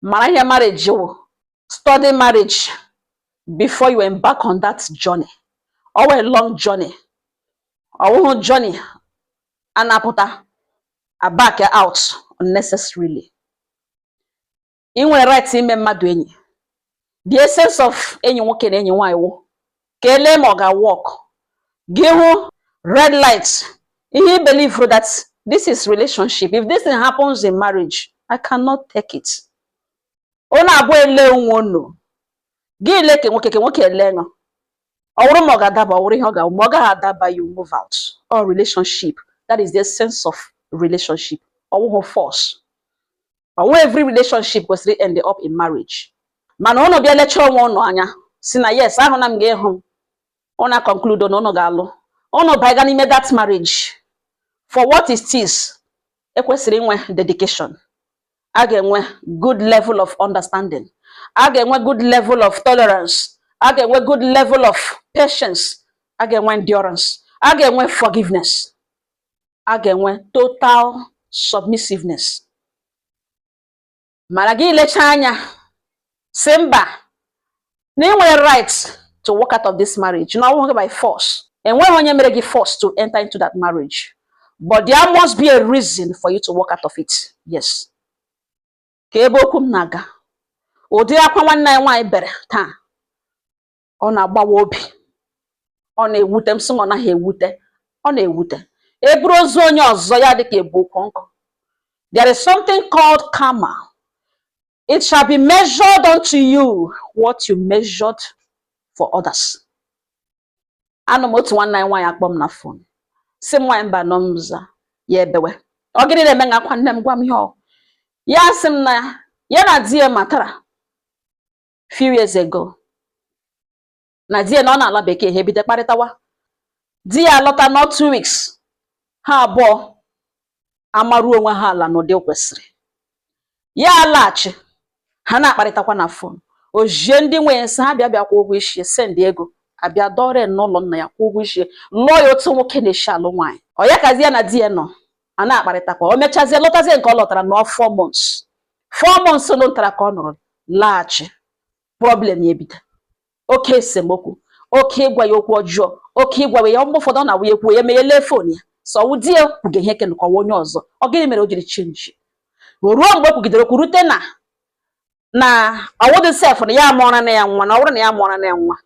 Mara ihe marriage wụ. Study marriage before you embark on that journey. Ọ wụ a long journey. Ọ wụghị journey a na-apụta a back out unnecessarily. Ị nwere right ime mmadụ enyi. The essence of enyi nwoke na enyi nwaanyị wụ ka elee ma ọ ga-work. Gị hụ red light, ihe i believe that this is relationship. If this thing happens in marriage, I cannot take it. Unu abụọ ele onwe unu. Gị lee ka nwoke, ka nwoke ele ṅụ. Ọ wụrụ ma ọ ga-adaba, ọ wụrụ ihe ọ ga, ma ọ gaghị adaba, you move out. Or relationship. That is the essence of relationship. Ọ wụghị force. Ọ wụ every relationship kwesịrị end up in marriage. Mana unu bịa lechaa onwe unu anya si na yes, ahụ na m ga-ịhụ m. Unu conclude na unu ga-alụ. Unu baiga n'ime that marriage. For what it is, ekwesịrị inwe dedication. A ga-enwe good level of understanding. A ga-enwe good level of tolerance. A ga-enwe good level of patience. A ga-enwe endurance. A ga-enwe forgiveness. A ga-enwe total submissiveness. Mana gị lechaa anya si mba, na ị nwere right to walk out of this marriage, na ọ bụghị by force. Enweghị onye mere gị force to enter into that marriage. But there must be a reason for you to walk out of it. Yes. Ka ebe okwu m na-aga. Ụdị akwa nwanne anyị nwaanyị bere taa, ọ na-agbawa obi. Ọ na-ewute m sị na ọ naghị ewute. Ọ na-ewute. E buru ozu onye ọzọ, ya dị ka ebu okwu nkụ. There is something called karma. It shall be measured unto you what you measured for others. Anụ m otu nwanne anyị nwaanyị akpọ m na phone. Sị m, "Nwaanyị mba nọ m za," ya ebewe. Ọ gịnị na-eme nga akwa, nne m? Gwa m ihe ọ. Ya sị m na ya na di ya matara few years ago. Na di ya na ọ na-ala bekee, ha ebido kparịtawa. Di ya alọta nọ 2 weeks. Ha abụọ amaruo onwe ha ala n'ụdị o kwesịrị. Ya alaghachi, ha na-akparịtakwa na phone. O jie ndị nwe ya sị ha bịa bịa kwụọ ụgwọ isi, send ego, abịa dọrọ ya n'ụlọ nna ya, kwụọ ụgwọ isi, lụọ ya otu nwoke na-esi alụ nwaanyị. Ọ ya kazi ya na di ya nọ a na-akparịtakwa. O mechazie lọtazie nke ọ lọtara nọ 4 months. 4 months lụtara ka ọ nọrọ laghachi, problem ya ebido. Oke esemokwu, oke ịgwa ya okwu ọjọọ, oke ịgwa ya mgbe ụfọdụ ọ na-awụ ya ekwuo, ya meghe lee phone ya. Sọ wụ di ya kwuge ihe kenụkọwa onye ọzọ. Ọ gịnị mere o jiri change? O ruo mgbe o kwugidere okwu rute na ọwụdị sef na ya amụọra na ya nwa, na ọ bụrụ na ya amụọra na ya nwa,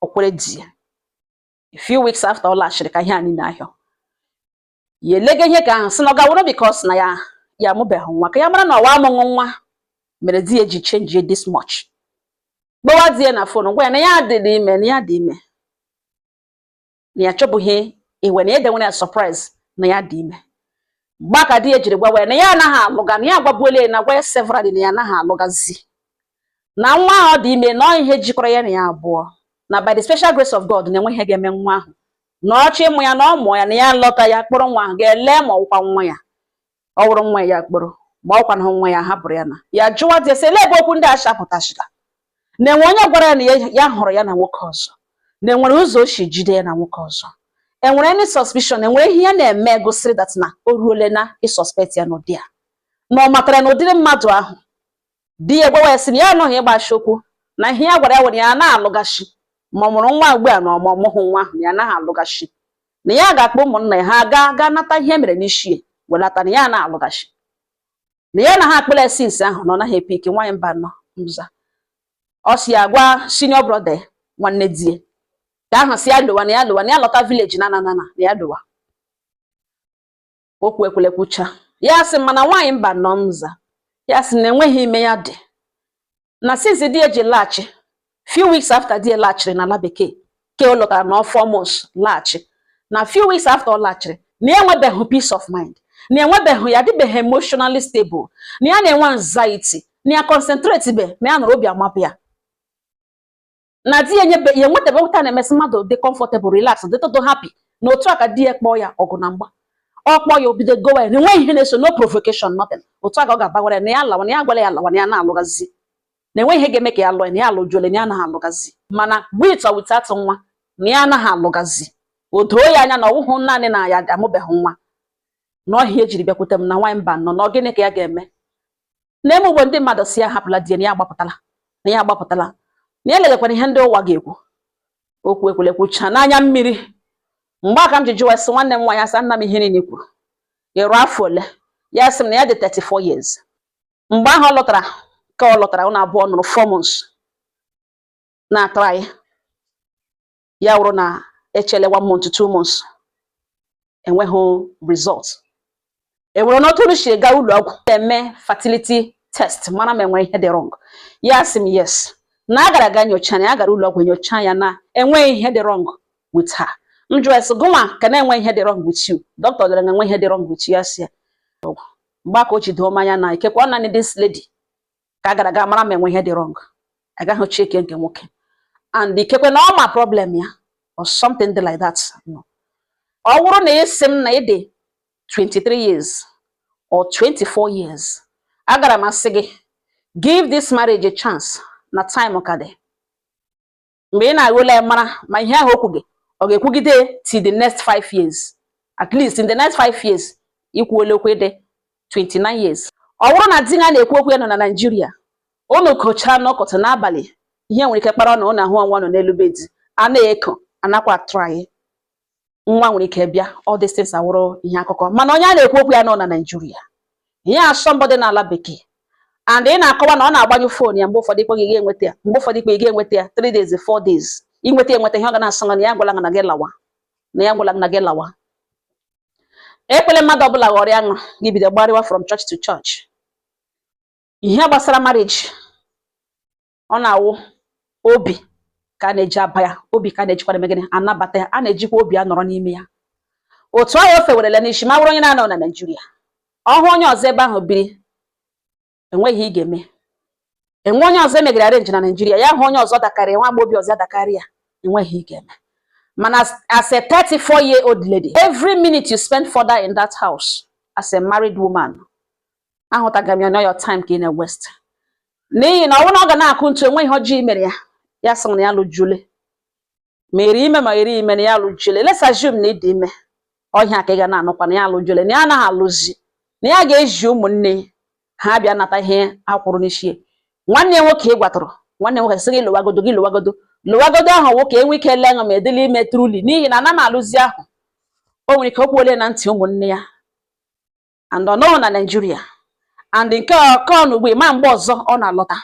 o kwere di ya. A few weeks after ọ laghachiri ka ihe a niile ahịọ ya elega ihe ka ahụ sị na ọ ga-awụrụ because na ya ya amụbeghị nwa, ka ya mara na ọwa amụghị nwa mere di ya ji change this much. Kpọwa di ya na phone, gwa ya na ya dị ime, na ya dị ime, na ya achọbụghị iwe, na ya edenwere ya surprise na ya dị ime. Mgbe ka di ya jiri gwawa ya na ya anaghị alụga, na ya agwabuola ya na gwa ya severally na ya anaghị alụgazi, na nwa ahụ ọ dị ime na ọ ihe jikọrọ ya na ya abụọ, na by the special grace of God na enwe ihe ga-eme nwa ahụ, na ọchọ ịmụ ya na ọ mụọ ya, na ya lọta ya kpọrọ nwa ahụ ga-ele ma ọwụkwa nwa ya. Ọ wụrụ nwa ya, kpọrọ, ma ọkwa na nwa ya hapụrụ ya. Na ya jụwa di ya sị, "Ele ebe okwu ndị a shapụtachila na enwe onye gwara ya na ya hụrụ ya na nwoke ọzọ, na enwere ụzọ o si jide ya na nwoke ọzọ, enwere any suspicion, enwere ihe ya na-eme gosiri that na o ruole na ịsuspect ya n'ụdị a, na ọ matara na ụdịrị mmadụ ahụ?" Di ya gwawa ya sị na ya anọghị ịgbashi okwu, na ihe ya gwara ya nwere ya na-alụgashi, ma ọ mụrụ nwa ugbu a na ọ ma ọmụghị nwa ahụ, na ya anaghị alụgashi, na ya ga-akpọ ụmụnna ya, ha gaa gaa nata ihe mere n'isi ya welata, na ya na-alụgashi, na ya na ha akpụla since ahụ na ọ naghị epe ike. Nwaanyị mba nọ nza, ọ si ya gwa senior brother ya, nwanne di ya, ka ahụ si ya lụwa, na ya lụwa, na ya lọta village, na na na na ya lụwa. Okwu ekwulekwucha, ya sị mana nwaanyị mba nọ nza, ya sị na enweghị ime ya dị na since di ya ji laghachi. Few weeks after di ya laghachiri n'ala bekee, ke o lọtara na 4 months laghachi, na few weeks after ọ laghachiri, na ya enwebeghị peace of mind, na enwebeghị ya adịbeghị emotionally stable, na ya na-enwe anxiety, na ya concentrate be na ya nọrọ obi amapụ ya, na di ya enyebe ya enwetabe ụta na-emesị mmadụ dị comfortable, relax, dị todo happy. Na otu a ka di ya kpọọ ya ọgụ na mgba, ọ kpọọ ya, obido gowa ya na enweghị ihe na-eso, no provocation, nothing. Otu a ka ọ ga-abawara ya na ya lawa, na ya gwara ya lawa, na ya na-alụgazi, na enweghị ihe ga-eme ka ya lụọ ya, na ya alụjuole, na ya anaghị alụgazi, mana with or without nwa, na ya anaghị alụgazi. O doo ya anya na ọwụhụ naanị na ya amụbeghị nwa na ọhịa ejiri bịakwute m na nwaanyị mba nọ na ọ gịnị ka ya ga-eme. Na-eme ugbo ndị mmadụ si ya hapụla di ya, na ya agbapụtala, na ya agbapụtala, na ya legakwara ihe ndị ụwa ga-ekwu. Okwu ekwulekwucha n'anya mmiri. Mgbe aka m ji jụwa sị nwanne m nwaanyị, asa nna m, ihe niile kwuru ịrụ afọ ole? Ya sị m na ya dị 34 years mgbe ahụ ọ lọtara. Ka ọ lọtara, ụnụ abụọ nụrụ 4 months na-atara anyị, ya wụrụ na echele 1 month to 2 months, enweghị result. Enwere n'otu unu si gaa ụlọ ọgwụ eme fertility test mara ma enwere ihe dị wrong? Ya sị m yes, na a gara aga nyocha, na ya gara ụlọ ọgwụ nyocha ya, na enweghị ihe dị wrong with her. M jụọ sị, gụnwa ka na-enwe ihe dị wrong with you, doctor dere na enwe ihe dị wrong with you? Ya sị ya mgbe aka o ji doo m anya na ikekwe ọ naanị this lady ka a gara aga mara ma enwe ihe dị wrong, agaghị cheke nke nwoke, and ikekwe na ọ ma problem ya or something dị like that. No. Ọ bụrụ na ị sị m na ị dị 23 years or 24 years, agara m asị gị give this marriage a chance, na time ka dị. Mgbe ị na-aghụla ya, mara ma ihe ahụ okwu gị ọ ga-ekwugide till the next 5 years. At least in the next 5 years, ikwuola okwu dị 29 years. Ọ bụrụ na di ya na-ekwu okwu ya nọ na Naịjirịa, unu kochaa n'ọkọtụ n'abalị, ihe nwere ike kpara na ụnụ ahụ ọnwa nọ n'elu bed a na-eko anakwa try, nwa nwere ike bịa. All these things awụrụ ihe akụkọ. Mana onye a na-ekwu okwu ya nọ na Naịjirịa, ihe a somebody n'ala bekee, and ị na-akọwa na ọ na-agbanyụ phone ya mgbe ụfọdụ, ikpe gị ga-enweta ya, mgbe ụfọdụ ikpe ị ga-enweta ya 3 days, 4 days. Inweta enweta, ihe ọ ga na-asọ na ya gwala na gị lawa, na ya gwala na gị lawa. Ekwele mmadụ ọbụla ghọrọ ya ṅụ gị bido gbarịwa from church to church. Ihe gbasara marriage, ọ na-awụ obi ka a na-eji aba ya, obi ka a na-ejikwa eme gịnị, anabata ya, a na-ejikwa obi anọrọ n'ime ya. Otu ahụ o fewerela n'isi, ma bụrụ onye na-anọ na Naịjirịa, ọhụ onye ọzọ ebe ahụ biri, enweghị ị ga-eme. Enwe onye ọzọ emegara arrange na Naịjirịa, ya hụ onye ọzọ dakarị, nwa agbọghọ ọzọ dakarị ya, enweghị ị ga-eme. Mana as a 34 year old lady, every minute you spend further in that house as a married woman, ahụtaga m ya na your time ka ị na-waste, n'ihi na ọ bụrụ na ọ ga na-akụ ntu, enweghị ihe ọjọọ imere ya. Ya sị na ya lụjule, ma eri ime, ma eri ime na ya lụjule. Let's assume na ịdị ime ọhịa ka ị ga na-anụkwa na ya lụjule, na ya anaghị alụzi, na ya ga-eji ụmụnne ha bịa nata ihe akwụrụ n'isi ya. Nwanne ya nwoke ị gwatụrụ, nwanne ya nwoke sị gị lụwagodo, gị lụwagodo, lụwagodo ahụ, nwoke enwe ike lee ṅụ ma edịla ime truly, n'ihi na ana m alụzi ahụ, o nwere ike okwu ole na ntị ụmụnne ya, and ọ nọghị na Naịjirịa, and nke ọkọ na ugbu ma mgbe ọzọ ọ na-alọta,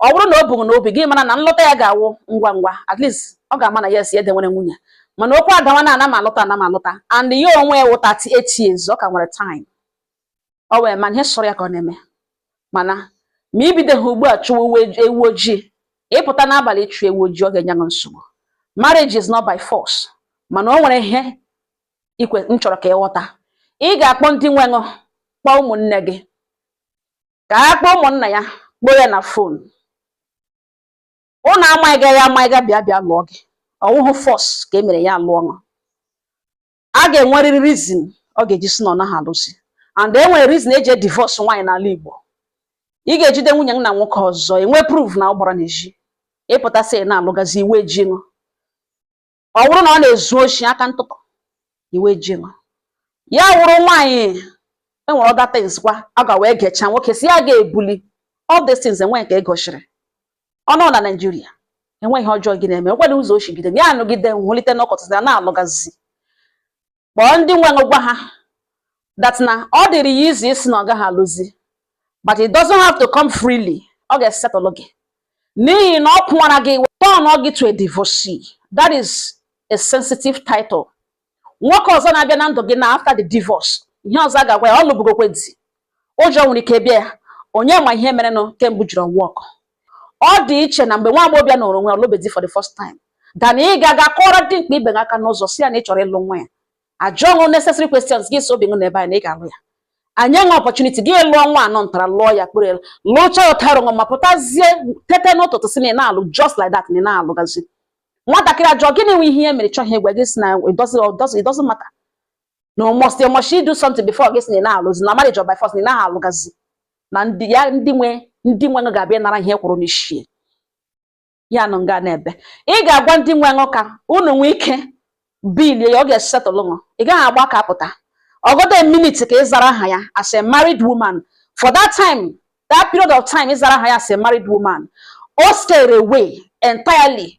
ọ bụrụ na o bughị n'obi gị, mara na nlọta ya ga-awụ ngwa ngwa. At least ọ ga-ama na yes, ya edewere nwunye. Mana okwu adawa na ana m alọta, ana m alọta, and ya onwe ya wụ 38 years, ọ ka nwere time. Ọ wee ma ihe sọrọ ya ka ọ na-eme. Mana ma ibidoghị ugbu a chụwa ewu ojii, ịpụta n'abalị ịchụ ewu ojii, ọ ga-enye gị nsogbu. Marriage is not by force, mana o nwere ihe ikwe m chọrọ ka ịghọta. Ị ga-akpọ ndị nwe ṅụ, kpọọ ụmụnne gị, ka a kpọọ ụmụnna ya, kpọọ ya na phone. Ụnụ amaghị ya amaghị, bịa bịa lụọ gị, ọwụhụ force ka e mere ya lụọ ṅụ. A ga-enwerịrị reason ọ ga-eji si na ọ naghị alụzi, and e nwere reason eji divorce nwaanyị n'ala Igbo. Ị ga-ejide nwunye m na nwoke ọzọ, enwe proof na ọ gbara n'ezi, ịpụtasị na-alụgazi, iwe ji ṅụ. Ọ bụrụ na ọ na-ezu oshi aka ntụtụ, iwe ji ṅụ. Ya wụrụ nwaanyị, enwere other things kwa a ga wee gechaa nwoke si ya ga-ebuli. All these things enweghị nke egosiri. Ọ nọ na Naịjirịa, enweghị ihe ọjọọ gị na-eme, nkwado ụzọ o shigide ya anọgide nhụlite n'ọkọtụ ya na-alụgazi. Kpọọ ndị nwe gwa ha that na ọ dịrị ya izu isi na ọ gaghị alụzi, but it doesn't have to come freely. Ọ ga-esetụlụ gị n'ihi na ọ kwụwara gị, turn gị to a divorcee. That is a sensitive title. Nwoke ọzọ na-abịa na ndụ gị na after the divorce, ihe ọzọ a ga-agwa ya, ọ lụbugokwe di, ụjọ nwere ike bịa ya, onye ma ihe merenụ kemgbe jiri work. Ọ dị iche na mgbe nwa agbọghọbịa nọrọ onwe ọlụbedi for the first time than ị ga-aga kọrọ dimkpa ibe gị aka n'ụzọ, si ya na ị chọrọ ịlụ nwa ya, ajụọ ṅụ necessary questions gị, so obi ṅụ n'ebe anyị na ị ga-alụ ya. Anyị enwe opportunity gị lụọ nwa anọ ntara, lụọ ya kpere, lụcha ya ụtarụ ma pụtazie tete n'ụtụtụ si na ị na-alụ, just like that, na ị na-alụgazi. Nwatakịrị ajụọ gịnị nwe ihe ya mere chọghị ịgwa gị, si na it doesn't matter, no must you must do something before gị si na ị na-alụzi na marriage or by force na ị naghị alụgazi, na ndị ya ndị nwe ga-abịa nara ihe kwụrụ n'isi ya nọ nga n'ebe. Ị ga-agwa ndị nwe ṅụ ka unu nwee ike bilie ya, ọ ga-esetụlụ ṅụ. Ị gaghị agba ka apụta ọgọdọ minute ka ị zara aha ya as a married woman for that time. That period of time ịzara ha ya as a married woman, o stayed away entirely.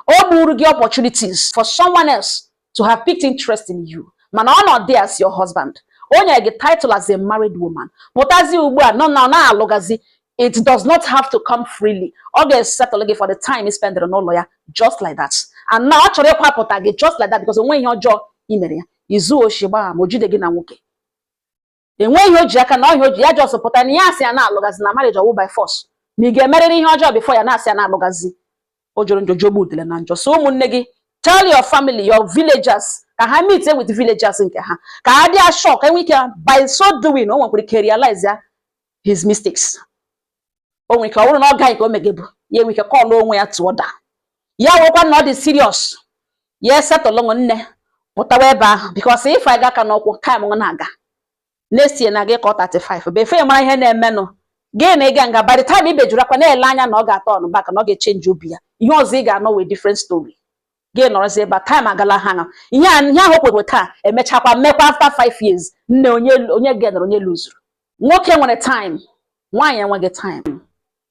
O gburu gị opportunities for someone else to have picked interest in you, mana ọ nọ there as your husband. O nyere gị title as a married woman. Pụtazi ugbu a nọ na na-alụgazi, it does not have to come freely. Ọ ga-esettle gị for the time he spent n'ụlọ ya, just like that. And now ọ chọrọ ịkwapụta gị just like that because onwe ihe ọjọọ i mere ya. Izu oshi gbaa ma o jide gị na nwoke, enweghị ihe o ji aka na ọhịa o ji ya just pụta na ya asị ya na-alụgazi na marriage ọwụ by force, na ị ga-emerịrị ihe ọjọọ before ya na-asị ya na-alụgazi. O jọrọ njọ, jọgbu udele na njọ. So ụmụnne gị, tell your family, your villagers, ka ha meet with villagers nke ha, ka ha dị shock, enwe ike by so doing o nwekwara ike realize ya his mistakes. O nwere ike ọ bụrụ na ọ gaghị ka o megebu ya, enwe ike call onwe ya to order. Ya nwekwa na ọ dị serious, ya esetụlụ nne pụtawa ebe ahụ, because if I ga aka n'ụkwụ, time na-aga. Next year na gị kọ 35 befe mara ihe na-emenụ gị na ịga nga. By the time ibejuru akwa na-ele anya na ọ ga-atọ ọnụ back, na ọ ga-echange obi ya, ihe ọzọ ị ga-anọ wee different story. Gị nọrọzi ebe a, time agala ha. Ihe a, ihe ahụ kwekwe taa emechakwa mekwa after 5 years. Nne, onye onye genere, onye luzuru. Nwoke nwere time, nwaanyị enweghị time.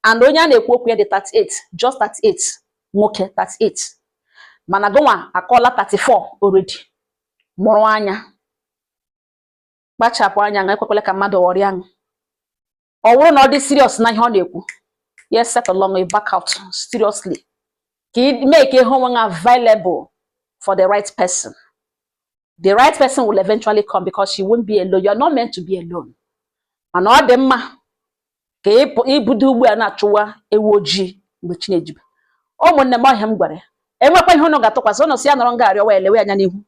And onye a na-ekwu okwu ya dị 38, just 38, nwoke 38, mana gụnwa akọọla 34 already. Mụrụ anya, kpachapụ anya, na ekwekwala ka mmadụ ghọrịa aṅụ. Ọ bụrụ na ọ dị serious na ihe ọ na-ekwu, yes, settle long, you back out seriously, ka ị make ihe onwe gị available for the right person. The right person will eventually come because you won't be alone. You are not meant to be alone. Mana ọ dị mma ka ibudo ugbu a na-achụwa ewu ojii mgbe chi na-ejibe. Ụmụnne m, ọhịa m gwara ya, enwekwa ihe unu ga-atụkwasị ụnụ si ya nọrọ nga arịọwa, elewe anya n'ihu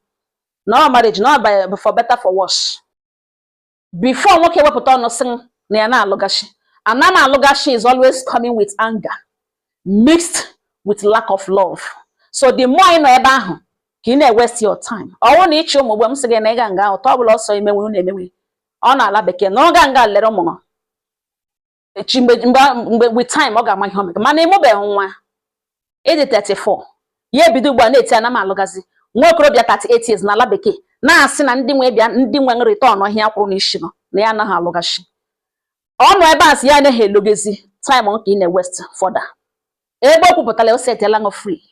na ọ marriage na ọ by for better for worse. Before nwoke wepụta ọnụ sị na ya na-alụgachi, and na na-alụgachi is always coming with anger mixed with lack of love. So the more ị nọ ebe ahụ, ka ị na-waste your time. Ọ bụrụ na ịchị ụmụ ugbu a, m sị gị na ịga nga ahụ, ụtọ ọbụla ọsọ emenwe unu emenwe ọ na-ala bekee nọrọ ga nga lere ụmụ echi. Mgbe with time ọ ga-ama ihe o mere. Mana ịmụbeghị nwa, ịdị 34, ya ebido ugbu a na-eti ana m alụgazi. Nwa okorobịa 38 years n'ala bekee na-asị na ndị nwe bịa, ndị nwe return ọhịa kwụrụ n'isi nọ na ya anaghị alụgachi. Ọ nọ ebe a sị ya anaghị elogezi. Time ka ị na-waste further. Ebe o kwupụtara, o setela ṅụ free,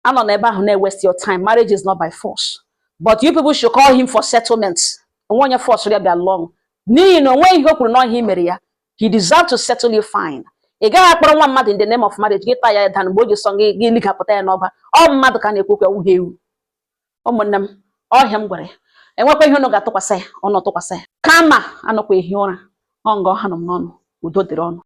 anọ n'ebe ahụ na-waste your time. Marriage is not by force, but you people should call him for settlement. Onwe onye force ya bịa lụọ n'ihi na onwe ihe o kwuru n'ọhịa i mere ya. He deserve to settle you fine. Ị gaghị akpọrọ nwa mmadụ in the name of marriage, gị taa ya dan mgbe o ji sọ gị, gị ligapụta ya n'ọba. Ọ mmadụ ka a na-ekwu okwu, ewughị ewu. Ụmụnne m, ọhịa m gwara ya, enwekwa ihe unu ga-atụkwasị ya, ụnụ tụkwasị ya, kama anọkwa ehi ụra. Ọ nga ọha nọ m n'ọnụ. Udo dịrị ọnụ.